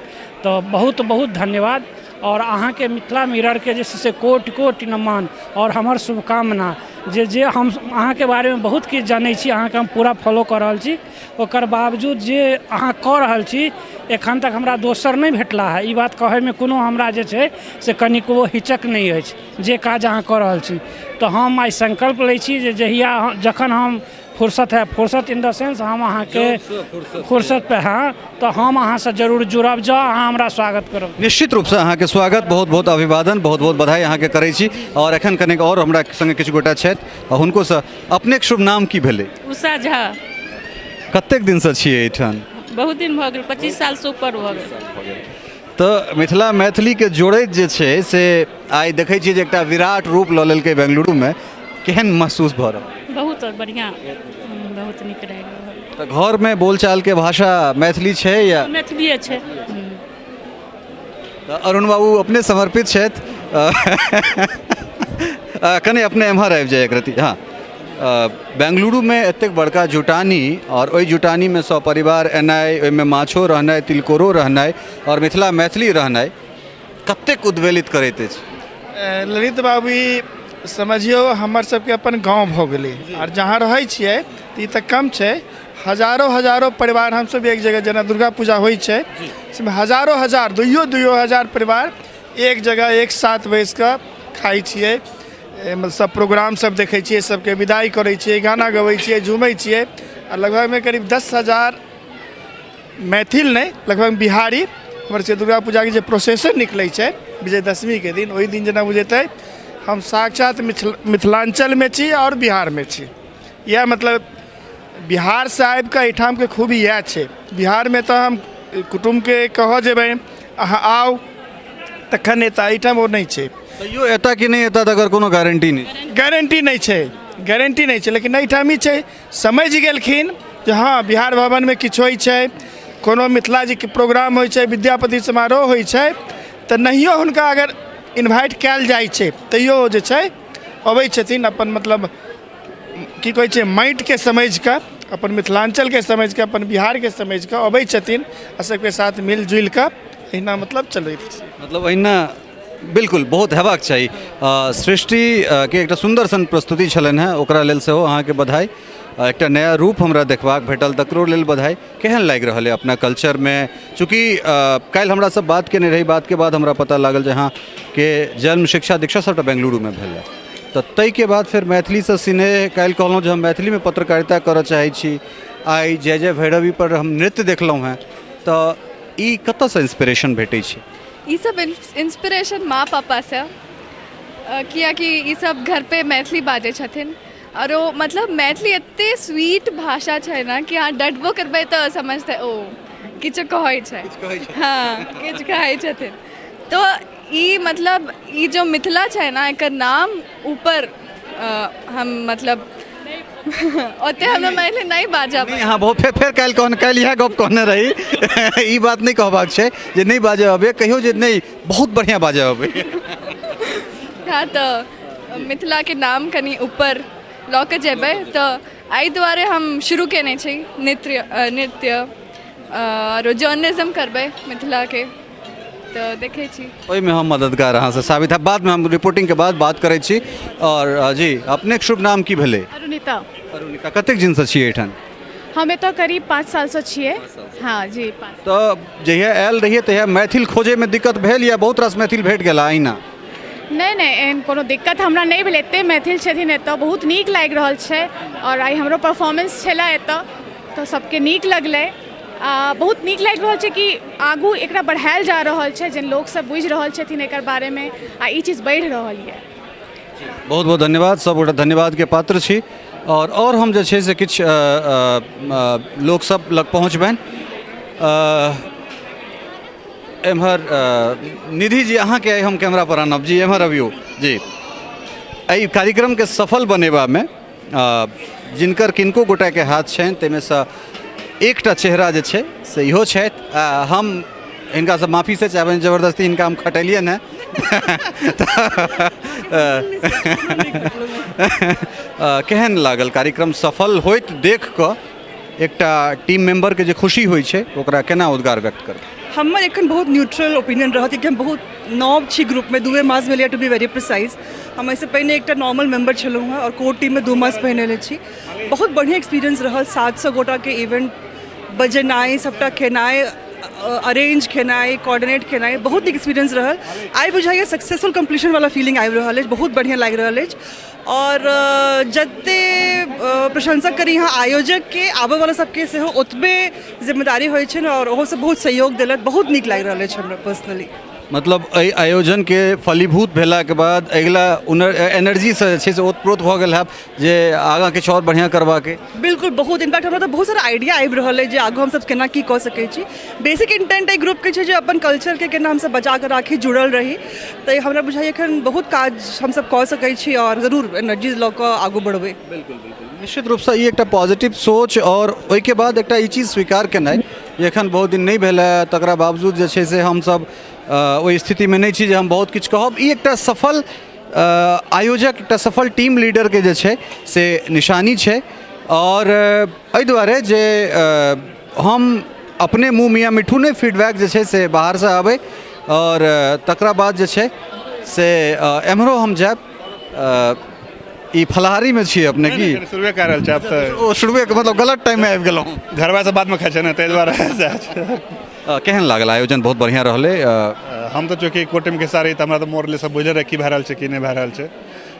तऽ बहुत बहुत धन्यवाद। आओर अहाँके मिथिला मिररके जे छै से कोटि कोटि नमन आओर हमर शुभकामना जे जे हम अहाँके बारेमे बहुत किछु जनै छी, अहाँके हम पूरा फॉलो कऽ रहल छी, ओकर बावजूद जे अहाँ कऽ रहल छी एखन तक हमरा दोसर नहि भेटला हँ। ई बात कहैमे कोनो हमरा जे छै से कनिकबो हिचक नहि अछि जे काज अहाँ कऽ रहल छी। तऽ हम आइ संकल्प लै छी जे जहिया जखन हम फुर्सत है, फुर्सत इन the sense हम अहाँके फुर्सत पे, हाँ, तऽ हम अहाँसँ जरूर जुड़ब जँ अहाँ हमरा स्वागत करब। निश्चित रूपसँ अहाँके स्वागत, बहुत बहुत अभिवादन, बहुत बहुत बधाई अहाँके करै छी। आओर एखन कनेक आओर हमरा सङ्गे किछु गोटा छथि आ हुनकोसँ। अपनेक शुभ नाम की भेलै? उषा झा। कतेक दिनसँ छियै एहिठाम? बहुत दिन भऽ गेल, 25 सालसँ ऊपर भऽ गेल। तऽ मिथिला मैथिलीके जोड़ैत जे छै से आइ देखै छियै जे एकटा विराट रूप लऽ लेलकै बेंगलुरुमे, केहन महसूस भऽ रहल? बहुत बढ़िआँ, बहुत नीक लागि रहल। तऽ घरमे बोलचालके भाषा मैथिली छै या? मैथिलीए छै। तऽ अरुण बाबू अपने समर्पित छथि। कने अपने एम्हर आबि जाय एक रति। हँ, बेंगलुरुमे एतेक बड़का जुटानी आओर ओहि जुटानीमे सपरिवार एनाइ, ओहिमे माछो रहनाइ, तिलकोरो रहनाइ आओर मिथिला मैथिली रहनाइ कतेक उद्वेलित करैत अछि? ललित बाबू, ई समझियौ हमर सबके अपन गाँव भऽ गेलै। आर जहाँ रहै छियै तऽ ई तऽ कम छै, हजारो हजारो परिवार हमसब एक जगह, जेना दुर्गा पूजा होइ छै से हजारो हजार दुइयो दुइयो हजार परिवार एक जगह एक साथ बैस कऽ खाइ छियै, सब प्रोग्राम सब देखै छियै, सबके विदाई करै छियै, गाना गबै छियै, झूमै छियै। आ लगभगमे करीब 10,000 मैथिल नहि, लगभग बिहारी हमर सबके दुर्गा पूजाके जे प्रोसेसन निकलै छै विजयदशमीके दिन, ओहि दिन जेना बुझेतै हम साक्षात मिथिलाञ्चलमे छी आओर बिहारमे छी। इएह मतलब बिहारसँ आबिकऽ एहिठामके खूबी इएह छै। बिहारमे तऽ हम कुटुम्बके कहऽ जेबै अहाँ आउ तखन एता, एहिठाम ओ नहि छै। तैयो एता कि नहि एता तकर कोनो गारंटी नहि। गारंटी नहि छै, गारंटी नहि छै। लेकिन एहिठाम ई छै, समझि गेलखिन जे हँ बिहार भवनमे किछु होइ छै, कोनो मिथिला जीके प्रोग्राम होइ छै, विद्यापति समारोह होइ छै, तऽ नहियो हुनका अगर इन्वाइट कयल जाइ छै तैयो ओ जे छै अबै छथिन। अपन मतलब की कहै छै, माटिके समझिकऽ, अपन मिथिलाञ्चलके समझिकऽ, अपन बिहारके समझिकऽ अबै छथिन आ सबके साथ मिल जुलिकऽ एहिना मतलब चलैत छै। मतलब एहिना बिल्कुल बहुत हेबाक चाही। सृष्टि के एकटा सुन्दर सन प्रस्तुति छलनि हेँ, ओकरा लेल सेहो अहाँके बधाई। एकटा नया रूप हमरा देखबाक भेटल, तकरो लेल बधाई। केहन लागि रहल अइ अपना कल्चरमे? चूँकि काल्हि हमरा सब बात केने रही, बातके बाद हमरा पता लागल जे अहाँके जन्म, शिक्षा दीक्षा सबटा बेंगलुरुमे भेल हँ, तऽ ताहिके बाद फेर मैथिलीसँ स्नेह। काल्हि कहलहुँ जे हम मैथिलीमे पत्रकारिता करऽ चाहै छी, आइ जय जय भैरवी पर हम नृत्य देखलहुँ हेँ, तऽ ई कतऽसँ इंस्पिरेशन भेटै छै? ई सब इंस्पिरेशन माँ पापासँ, कियाकि ई सब घर पे मैथिली बाजै छथिन आओर ओ मतलब मैथिली एते स्वीट भाषा छै ने कि अहाँ डटबो करबै तऽ समझतै ओ किछु कहै छै, हँ किछु कहै छथिन। तऽ ई मतलब ई जो मिथिला छै ने एकर नाम ऊपर हम मतलब ओते हमरा मैथिली नहि बाजब। नहि, अहाँ बहुत फेर काल्हि कहने, काल्हि इएह गप कहने रही, ई बात नहि कहबाक छै जे नहि बाजऽ अबै, कहियौ जे नहि बहुत बढ़िआँ बाजऽ अबै। हँ, तऽ मिथिलाके नाम कनि ऊपर लऽ कऽ जेबै, तऽ एहि दुआरे हम शुरू केने छी नृत्य, नृत्य आरो जर्नलिज्म करबै मिथिलाके। तऽ देखै छी। ओहिमे हम मददगार अहाँसँ साबित हैब। बादमे हम रिपोर्टिंगके बाद बात करै छी। आओर जी अपनेके शुभ नाम की भेलै? अरुणिता। अरुणिता, कतेक दिनसँ छियै एहिठाम? हम एतऽ करीब 5 सालसँ छियै। हँ जी, 5। तऽ जहिया आयल रहियै तहिया मैथिल खोजैमे दिक्कत भेल या बहुत रास मैथिल भेट गेला अहिना? नहि नहि, एहन कोनो दिक्कत हमरा नहि भेल। एते मैथिल छथिन एतऽ, बहुत नीक लागि रहल छै। आओर आइ हमरो परफॉर्मेंस छलै एतऽ, तऽ सबके नीक लगलै। आ बहुत नीक लागि रहल छै कि आगू एकरा बढ़ायल जा रहल छै, जे लोकसब बुझि रहल छथिन एकर बारेमे आ ई चीज बढ़ि रहल यऽ। बहुत बहुत धन्यवाद, सब गोटा धन्यवादके पात्र छी। आओर हम जे छै से किछु लोकसब लग पहुँचबनि। एम्हर निधि जी, अहाँके आइ हम कैमरा पर आनब जी, एम्हर अबियौ जी। एहि कार्यक्रमके सफल बनेबामे जिनकर किनको गोटाके हाथ छनि ताहिमेसँ एकटा चेहरा जे छै से इहो छथि। हम हिनकासँ माफीसँ चाहबनि, जबरदस्ती हिनका हम खटेलियनि हेँ। केहन लागल कार्यक्रम सफल होइत देख कऽ? एकटा टीम मेम्बरके जे खुशी होइ छै ओकरा केना उद्गार व्यक्त करबै? हमर एखन बहुत न्यूट्रल ओपिनियन रहत, कियाकि हम बहुत नव छी ग्रुपमे, 2 मास भेलैए टू बी वेरी प्रिसाइज। हम एहिसँ पहिने एकटा नॉर्मल मेम्बर छलहुँ हेँ और कोर टीममे 2 मास पहिने एले छी। बहुत बढ़िआँ एक्सपीरियंस रहल। 700 गोटाके इवेंट बजेनाइ, सबटा खेनाइ अरेंज केनाइ, कोऑर्डिनेट केनाइ, बहुत नीक एक्सपीरियंस रहल। आइ बुझाइए सक्सेसफुल कम्प्लीशनवला फीलिंग आबि रहल अछि, बहुत बढ़िआँ लागि रहल अछि। आओर जते प्रशंसा करी यहाँ आयोजकके, आबयवला सबके सेहो ओतबे जिम्मेदारी होइ छनि आओर ओहो सब बहुत सहयोग देलथि। बहुत नीक लागि रहल अछि हमरा पर्सनली। मतलब एहि आयोजनके फलीभूत भेलाके बाद अगिला एनर्जीसँ जे छै से ओतप्रोत भऽ गेल हैब जे आगाँ किछु आओर बढ़िआँ करबाके? बिल्कुल, बहुत। इनफैक्ट हमरा तऽ बहुत सारा आइडिया आबि रहल अछि जे आगू हमसब केना की कऽ सकै छी। बेसिक इंटेंट एहि ग्रुपके छै जे अपन कल्चरके केना हमसब बचा कऽ राखी, जुड़ल रही। तऽ हमरा बुझाइए एखन बहुत काज हमसब कऽ सकै छी आओर जरूर एनर्जी लऽ कऽ आगू बढ़बै। बिल्कुल बिल्कुल, निश्चित रूपसँ ई एकटा पॉजिटिव सोच आओर ओहिके बाद एकटा ई चीज स्वीकार केनाइ जे एखन बहुत दिन नहि भेल हँ, तकरा बावजूद जे छै से हमसब ओहि स्थितिमे नहि छी जे हम बहुत किछु कहब। ई एकटा सफल आयोजक, एकटा सफल टीम लीडरके जे छै से निशानी छै। आओर एहि दुआरे जे हम अपने मुँह मियाँ मिट्ठू नहि, फीडबैक जे छै से बाहरसँ आबै। आओर तकरा बाद जे छै से एम्हरो हम जायब। ई फलाहारीमे छियै अपने की? शुरुए कए रहल छै आब तऽ। ओ शुरुए, मतलब गलत टाइममे आबि गेलहुँ। घरवा से बादमे खाइ छै ने, ताहि दुआरे सएह छै। केहन लागल आयोजन? बहुत बढ़िआँ रहलै। हम तऽ चूँकि कोर टीमके हिस्सा रही तऽ हमरा तऽ मोरले सब बुझले रहै की भए रहल छै की नहि भए रहल छै।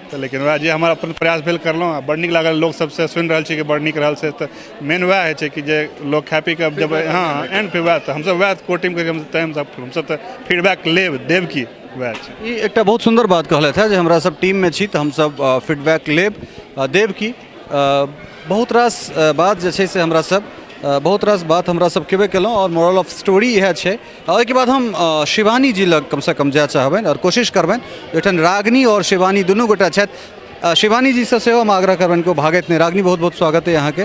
तऽ लेकिन वएह जे हमर अपन प्रयास भेल करलहुँ आ बड़ नीक लागल। लोक सबसँ सुनि रहल छी कि बड़ नीक रहल से, तऽ मेन वएह होइ छै कि जे लोक खा पी कऽ जब हँ एंड फिर वएह तऽ हमसब वएह कोर टीमके तैं हमसब तऽ फीडबैक लेब देब की वएह छै। ई एकटा बहुत सुन्दर बात कहलथि हेँ जे हमरा सब टीममे छी तऽ हमसब फीडबैक लेब देब की। बहुत रास बात जे छै से हमरा सब बहुत रास बात हमरा सब केबे केलहुँ आओर मोरल ऑफ स्टोरी इएह छै। ओहिके बाद हम शिवानी जी लग कमसँ कम जाय चाहबनि आओर कोशिश करबनि। एहिठाम रागिनी आओर शिवानी दुनू गोटा छथि। शिवानी जीसँ सेहो हम आग्रह करबनि कि ओ भागैत नहि। रागिनी, बहुत बहुत स्वागत अइ अहाँके।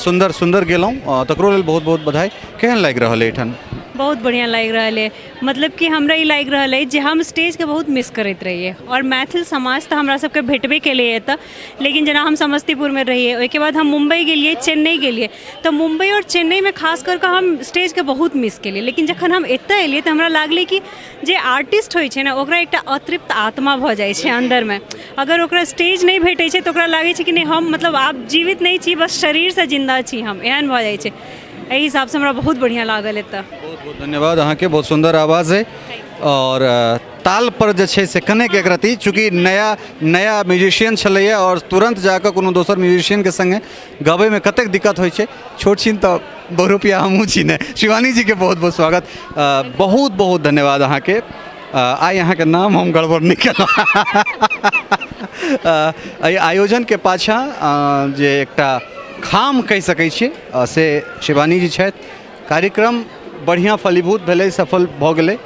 सुन्दर सुन्दर गेलहुँ, तकरो लेल बहुत बहुत बधाई। केहन लागि रहल अइ एहिठाम? बहुत बढ़िआँ लागि रहल अइ। मतलब कि हमरा ई लागि रहल अछि जे हम स्टेजके बहुत मिस करैत रहियै आओर मैथिल समाज तऽ हमरा सबके भेटबे केलैए एतऽ, लेकिन जेना हम समस्तीपुरमे रहियै, ओहिके बाद हम मुम्बई गेलियै, चेन्नई गेलियै, तऽ मुम्बई आओर चेन्नईमे खास कऽ कऽ हम स्टेजके बहुत मिस केलियै। लेकिन जखन हम एतऽ एलियै तऽ हमरा लागलै कि जे आर्टिस्ट होइ छै ने ओकरा एकटा अतृप्त आत्मा भऽ जाइ छै अन्दरमे। अगर ओकरा स्टेज नहि भेटै छै तऽ ओकरा लागै छै कि नहि, हम मतलब आब जीवित नहि छी, बस शरीरसँ जिन्दा छी हम, एहन भऽ जाइ छै। एहि हिसाबसँ हमरा बहुत बढ़िआँ लागल एतऽ। बहुत बहुत धन्यवाद अहाँके। बहुत सुन्दर आवाज अइ आओर ताल पर जे छै से कनेक एक रति चूँकि नया नया म्यूजिशियन छलैए आओर तुरन्त जाकऽ कोनो दोसर म्यूजिशियनके सङ्गे गबैमे कतेक दिक्कत होइ छै। छोट छिन तऽ बहुरूपिया हमहूँ छी ने। शिवानी जीके बहुत बहुत स्वागत, बहुत बहुत धन्यवाद अहाँके। आइ अहाँके नाम हम गड़बड़ नहि केलहुँ। एहि आयोजनके पाछाँ जे एकटा खाम कहि सकै छियै से शिवानी जी छथि। कार्यक्रम बढ़िआँ फलीभूत भेलै, सफल भऽ गेलै,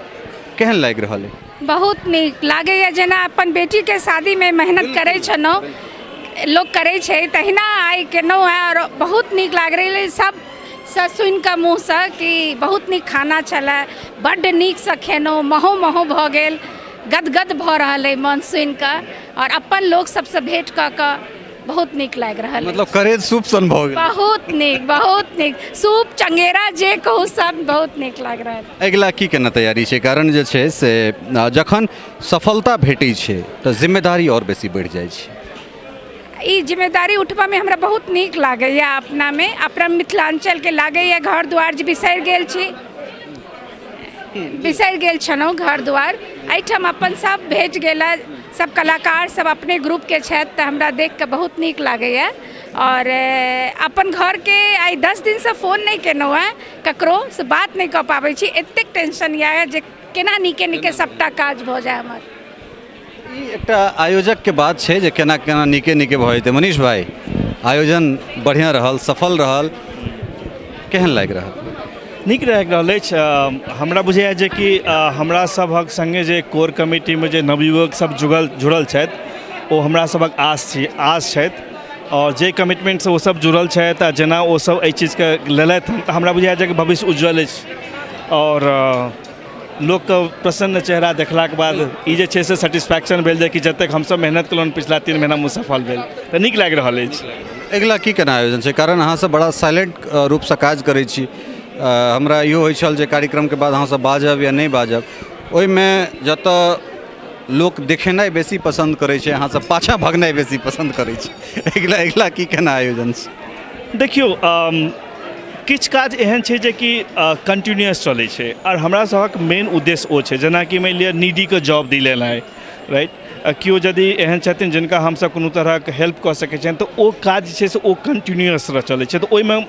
केहन लागि रहल अइ? बहुत नीक लागैए, जेना अपन बेटीके शादीमे मेहनत करै छलहुँ, लोक करै छै तहिना आइ केलहुँ हेँ आओर बहुत नीक लागि रहल अइ सबसँ सुनिकऽ मुँहसँ कि बहुत नीक खाना छलै, बड्ड नीकसँ खेलहुँ, महो महो भऽ गेल, गदगद भऽ रहल अइ मन सुनिकऽ आओर अपन लोक सबसँ भेँट कऽ कऽ बहुत नीक लागि रहल अछि। मतलब करेज सूप सन भऽ गेल। बहुत नीक, बहुत नीक। सूप चंगेरा जे कहू सब बहुत नीक लागि रहल। अगिला की केना तैयारी छै? कारण जे छै से जखन सफलता भेटै छै तऽ जिम्मेदारी आओर बेसी बढ़ि जाइ छै। ई जिम्मेदारी उठबऽमे हमरा बहुत नीक लागैए। अपनामे अपना मिथिलाञ्चलके लागैए घर दुआर जे बिसरि गेल छी, बिसरि गेल छलहुँ घर दुआर, एहिठाम अपन सब भेट गेल, सब कलाकार सब अपने ग्रुपके छथि, तऽ हमरा देखिकऽ बहुत नीक लागैए। आओर अपन घरके आइ 10 दिनसँ फोन नहि केलहुँ हेँ, ककरोसँ बात नहि कऽ पाबै छी, एतेक टेंशन यऽ जे केना नीके नीके सबटा काज भऽ जाय हमर। ई एकटा आयोजकके बात छै जे केना केना नीके नीके भऽ जेतै। मनीष भाई, आयोजन बढ़िआँ रहल, सफल रहल, केहन लागि रहल? नीक लागि रहल अछि। हमरा बुझाइए जे कि हमरा सभक सङ्गे जे कोर कमिटीमे जे नवयुवक सब जुड़ल छथि ओ हमरा सभक आस छी, आस छथि, आओर जे कमिटमेन्टसँ ओ सब जुड़ल छथि आ जेना ओ सब एहि चीजके लेलथि हन, तऽ हमरा बुझाइए जे भविष्य उज्जवल अछि। आओर लोकके प्रसन्न चेहरा देखलाके बाद ई जे छै से सेटिस्फैक्शन भेल जे कि जतेक हमसब मेहनत केलहुँ पिछला 3 महीनामे ओ सफल भेल, तऽ नीक लागि रहल अछि। अगिला की केना आयोजन छै? कारण अहाँसब बड़ा साइलेंट रूपसँ काज करै छी। हमरा इहो होइ छल जे कार्यक्रमके बाद अहाँसब बाजब या नहि बाजब, ओहिमे जतऽ लोक देखेनाइ बेसी पसन्द करै छै, अहाँसब पाछाँ भगनाइ बेसी पसन्द करै छी। अगिला की केना आयोजन छै? देखियौ, किछु काज एहन छै जे कि कन्टिन्यूअस चलै छै, आओर हमरा सभक मेन उद्देश्य ओ छै। जेनाकि मानि लिअ नीडीके जॉब दिलेनाइ, राइट? केओ यदि एहन छथिन जिनका हमसब कोनो तरहक हेल्प कऽ सकै छियनि, तऽ ओ काज जे छै से ओ कन्टिन्यूअस चलै छै, तऽ ओहिमे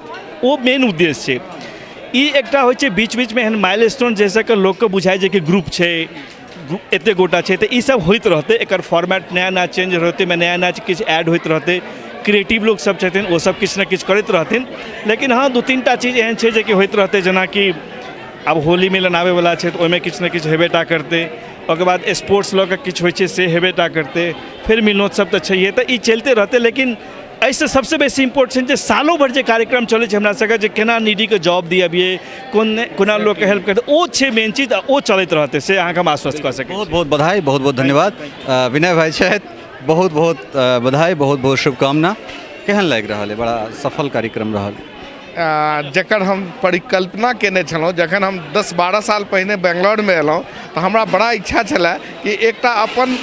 ओ मेन उद्देश्य छै। ई एकटा होइ छै बीच बीचमे एहन माइल स्टोन जाहिसँ कि लोकके बुझाइ जे कि ग्रुप छै, एतेक गोटा छै, तऽ ई सब होइत रहतै। एकर फॉर्मेट नया नया चेंज रहतै, ओहिमे नया नया किछु ऐड होइत रहतै, क्रिएटिव लोक सब छथिन ओ सब किछु ने किछु करैत रहथिन। लेकिन हँ, 2-3 टा चीज एहन छै जेकि होइत रहतै, जेनाकि आब होली मिलन आबैवला छै तऽ ओहिमे किछु ने किछु हेबे टा करतै, ओकर बाद स्पोर्ट्स लऽ कऽ किछु होइ छै से हेबे टा करतै, फेर मिलनोत्सव तऽ छैहे, तऽ ई चलिते रहतै। लेकिन एहिसँ सबसँ बेसी इम्पोर्टेंट छै जे सालो भरि जे कार्यक्रम चलै छै हमरा सबके, जे केना नीडीके जॉब दिअबियै, कोन कोना लोकके हेल्प करतै, ओ छै मेन चीज, आ ओ चलैत रहतै, से अहाँके हम आश्वस्त कऽ सकै छी। बहुत बहुत बधाई, बहुत बहुत धन्यवाद। विनय भाई छथि, बहुत बहुत बधाई, बहुत बहुत शुभकामना। केहन लागि रहल है? बड़ा सफल कार्यक्रम रहल। जकर हम परिकल्पना केने छलहुँ जखन हम 10-12 साल पहिने बेंगलौरमे एलहुँ, तऽ हमरा बड़ा इच्छा छलए कि एकटा अपन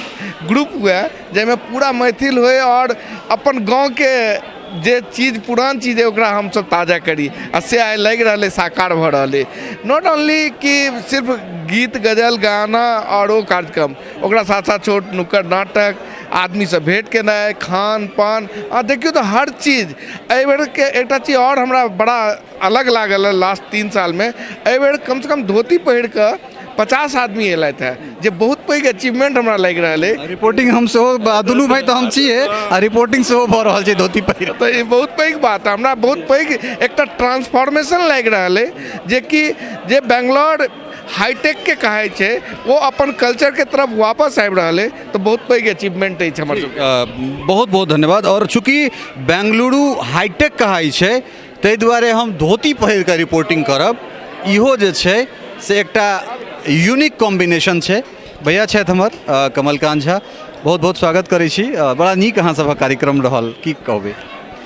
ग्रुप हुए जाहिमे पूरा मैथिल होइ आओर अपन गाँवके जे चीज पुरान चीज अइ ओकरा हमसब ताजा करी, आ से आइ लागि रहल अइ साकार भऽ रहल अइ। Not only कि सिर्फ गीत गजल गाना आओर ओ कार्यक्रम, ओकरा साथ साथ छोट नुक्कड़ नाटक, आदमीसँ भेँट केनाइ, खान पान, आ देखियौ तऽ हर चीज। एहिबेरके एकटा चीज आओर हमरा बड़ा अलग लागल हँ लास्ट 3 सालमे, एहिबेर कमसँ कम धोती पहिर कऽ 50 आदमी एलथि हँ, जे बहुत पैघ अचीवमेंट हमरा लागि रहल अइ। रिपोर्टिंग हम सेहो, दुनू भाइ तऽ हम छियै, आ रिपोर्टिंग सेहो भऽ रहल छै धोती पहिर। तऽ ई बहुत पैघ बात, हमरा बहुत पैघ एकटा ट्रांसफॉर्मेशन लागि रहल अइ, जेकि जे बेंगलौर हाईटेकके कहै छै ओ अपन कल्चरके तरफ वापस आबि रहल अइ, तऽ बहुत पैघ अचीवमेंट अछि हमर सबके। बहुत बहुत धन्यवाद। आओर चूँकि बेंगलुरु हाईटेक कहाइ छै ताहि दुआरे हम धोती पहिर कऽ रिपोर्टिंग करब, इहो जे छै से एकटा यूनिक कॉम्बिनेशन छै। भैया छथि हमर कमलकान्त झा, बहुत बहुत स्वागत करै छी। बड़ा नीक अहाँ सभक कार्यक्रम रहल, की कहबै?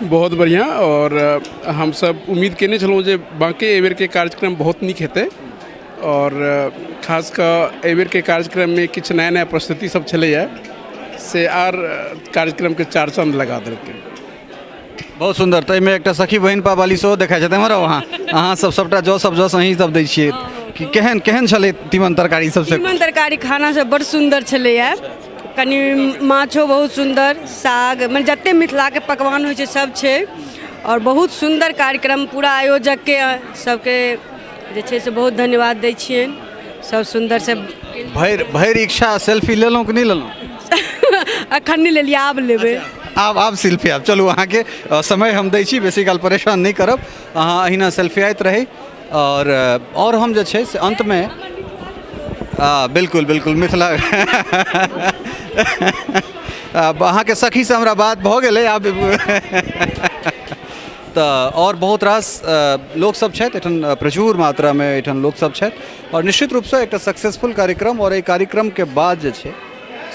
बहुत बढ़िआँ, आओर हमसब उम्मीद केने छलहुँ जे बाँके एहिबेरके कार्यक्रम बहुत नीक हेतै, आओर खास कऽ एहिबेरके कार्यक्रममे किछु नया नया प्रस्तुति सब छलैए से आर कार्यक्रमके चार चाँद लगा देलकै। बहुत सुन्दर। ताहिमे एकटा सखी बहिनपा वाली सेहो देखाइ छथि एम्हर। अहाँ सब सबटा जस सब जस अहीं सब दै छियै, कि केहन केहन छलै तीमन तरकारी सबसे? तीमन तरकारी खाना सब बड़ सुन्दर छलैए, कनि माछो बहुत सुन्दर, साग, मने जते मिथिलाके पकवान होइ छै सब छै, आओर बहुत सुन्दर कार्यक्रम। पूरा आयोजकके सबके जे छै से बहुत धन्यवाद दै छियनि, सब सुन्दरसँ। भरि भरि इच्छा सेल्फी लेलहुँ कि नहि लेलहुँ? अखन नहि लेलियै, आब लेबै। आब सेल्फी आब। चलू, अहाँके समय हम दै छी, बेसी काल परेशान नहि करब, अहाँ अहिना सेल्फी आइत रही। आओर हम जे छै से अन्तमे बिल्कुल बिल्कुल मिथिला अहाँके सखीसँ हमरा बात भऽ गेलै आब तऽ। आओर बहुत रास लोकसब छथि एहिठाम, प्रचुर मात्रामे एहिठाम लोकसब छथि, आओर निश्चित रूपसँ एकटा सक्सेसफुल कार्यक्रम। आओर एहि कार्यक्रमके बाद जे छै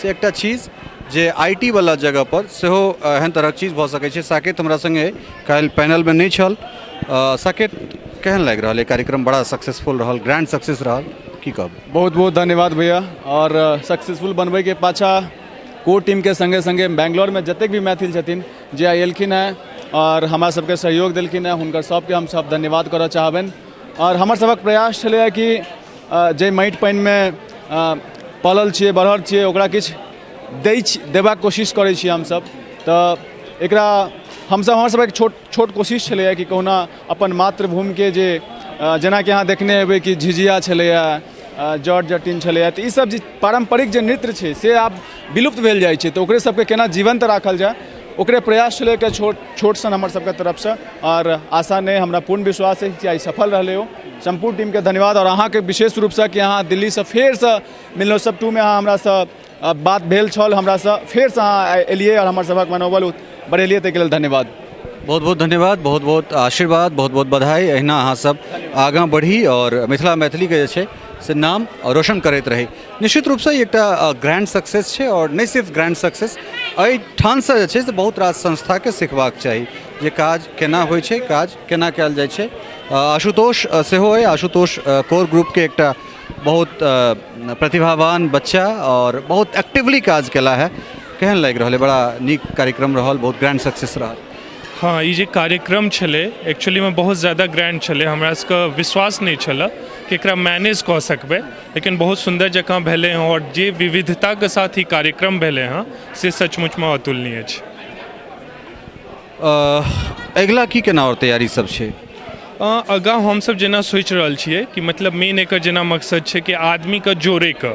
से एकटा चीज जे I T वला जगहपर सेहो एहन तरहक चीज भऽ सकै छै। साकेत हमरा सङ्गे काल्हि पैनलमे नहि छल। साकेत, केहन लागि रहल अइ कार्यक्रम? बड़ा सक्सेसफुल रहल, ग्रैंड सक्सेस रहल, की कहबै? बहुत बहुत धन्यवाद भैया। आओर सक्सेसफुल बनबैके पाछाँ कोर टीमके सङ्गे सङ्गे बेंगलोरमे जतेक भी मैथिल छथिन जे आइ एलखिन हेँ आओर हमरा सबके सहयोग देलखिन हेँ, हुनकर सबके हमसब धन्यवाद करऽ चाहबनि। आओर हमर सबक प्रयास छलैए कि जाहि माटि पानिमे पलल छियै, बढ़ल छियै, ओकरा किछु दै छी, देबाक कोशिश करै छियै हमसब। तऽ एकरा हमसब, हमर सबक छोट छोट कोशिश छलैए कि कहुना अपन मातृभूमिके जे, जेनाकि अहाँ देखने हेबै कि झिझिया छलैए, जट जटिन छलैए, तऽ ईसब जे पारम्परिक जे नृत्य छै से आब विलुप्त भेल जाइ छै, तऽ ओकरे सबके केना जीवन्त राखल जाय, ओकरे प्रयास छलै एकटा छोट छोट सन हमर सबके तरफसँ। आओर आशा नहि, हमरा पूर्ण विश्वास अछि कि आइ सफल रहलै। ओ सम्पूर्ण टीमके धन्यवाद आओर अहाँके विशेष रूपसँ कि अहाँ दिल्लीसँ फेरसँ मिलनोत्सव 2 मे अहाँ हमरासँ बात भेल छल, हमरासँ फेरसँ अहाँ एलियै आओर हमर सभक मनोबल बढ़ेलियै, ताहिके लेल धन्यवाद। बहुत बहुत धन्यवाद, बहुत बहुत आशीर्वाद, बहुत बहुत बधाई। अहिना अहाँ सब आगाँ बढ़ी आओर मिथिला मैथिलीके जे छै से नाम रोशन करैत रही। निश्चित रूपसँ ई एकटा ग्रैंड सक्सेस छै आओर नहि सिर्फ ग्रैंड सक्सेस, एहिठामसँ जे छै से बहुत रास संस्थाके सिखबाक चाही जे काज केना होइ छै, काज केना कयल जाइ छै। आशुतोष सेहो अइ। आशुतोष कोर ग्रुपके एकटा बहुत प्रतिभावान बच्चा आओर बहुत एक्टिवली काज केला है। केहन लागि रहल है? बड़ा नीक कार्यक्रम रहल, बहुत ग्रैंड सक्सेस रहल। हँ, ई जे कार्यक्रम छलै एक्चुअलीमे बहुत ज्यादा ग्रैंड छलै। हमरा सबके विश्वास नहि छलए कि एकरा मैनेज कऽ सकबै, लेकिन बहुत सुन्दर जकाँ भेलै हँ आओर जे विविधताके साथ ई कार्यक्रम भेलै हँ से सचमुचमे अतुलनीय छै। अगिला की केना आओर तैयारी सब छै? आगाँ हमसब जेना सोचि रहल छियै कि मतलब मेन एकर जेना मकसद छै कि आदमीके जोड़ैके,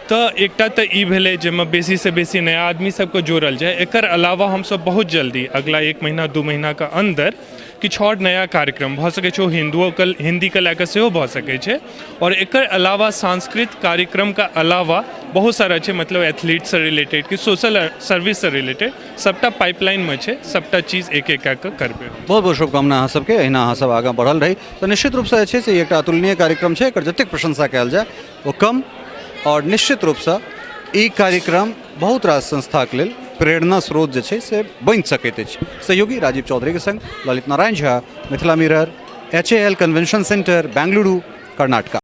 तऽ एकटा तऽ ई भेलै जाहिमे बेसीसँ बेसी नया आदमी सबके जोड़ल जाय। एकर अलावा हमसब बहुत जल्दी अगिला 1 महीना 2 महीनाके अन्दर किछु आओर नया कार्यक्रम भऽ सकै छै, ओ हिन्दुओके हिन्दीके लए कऽ सेहो भऽ सकै छै। आओर एकर अलावा सांस्कृतिक कार्यक्रमके अलावा बहुत सारा छै, मतलब एथलीटसँ रिलेटेड कि सोशल सर्विससँ रिलेटेड, सबटा पाइपलाइनमे छै, सबटा चीज एक एक कए कऽ करबै। बहुत बहुत शुभकामना अहाँ सबके, एहिना अहाँ सब आगाँ बढ़ल रही। तऽ निश्चित रूपसँ जे छै से ई एकटा अतुलनीय कार्यक्रम छै, एकर जतेक प्रशंसा कयल जाय ओ कम। आओर निश्चित रूपसँ ई कार्यक्रम बहुत रास संस्थाके लेल प्रेरणा स्रोत जे छै से बनि सकैत अछि। सहयोगी राजीव चौधरीके सङ्ग Lalit Narayan Jha, Mithila mirror, H A L convention centre, Bengaluru, Karnataka.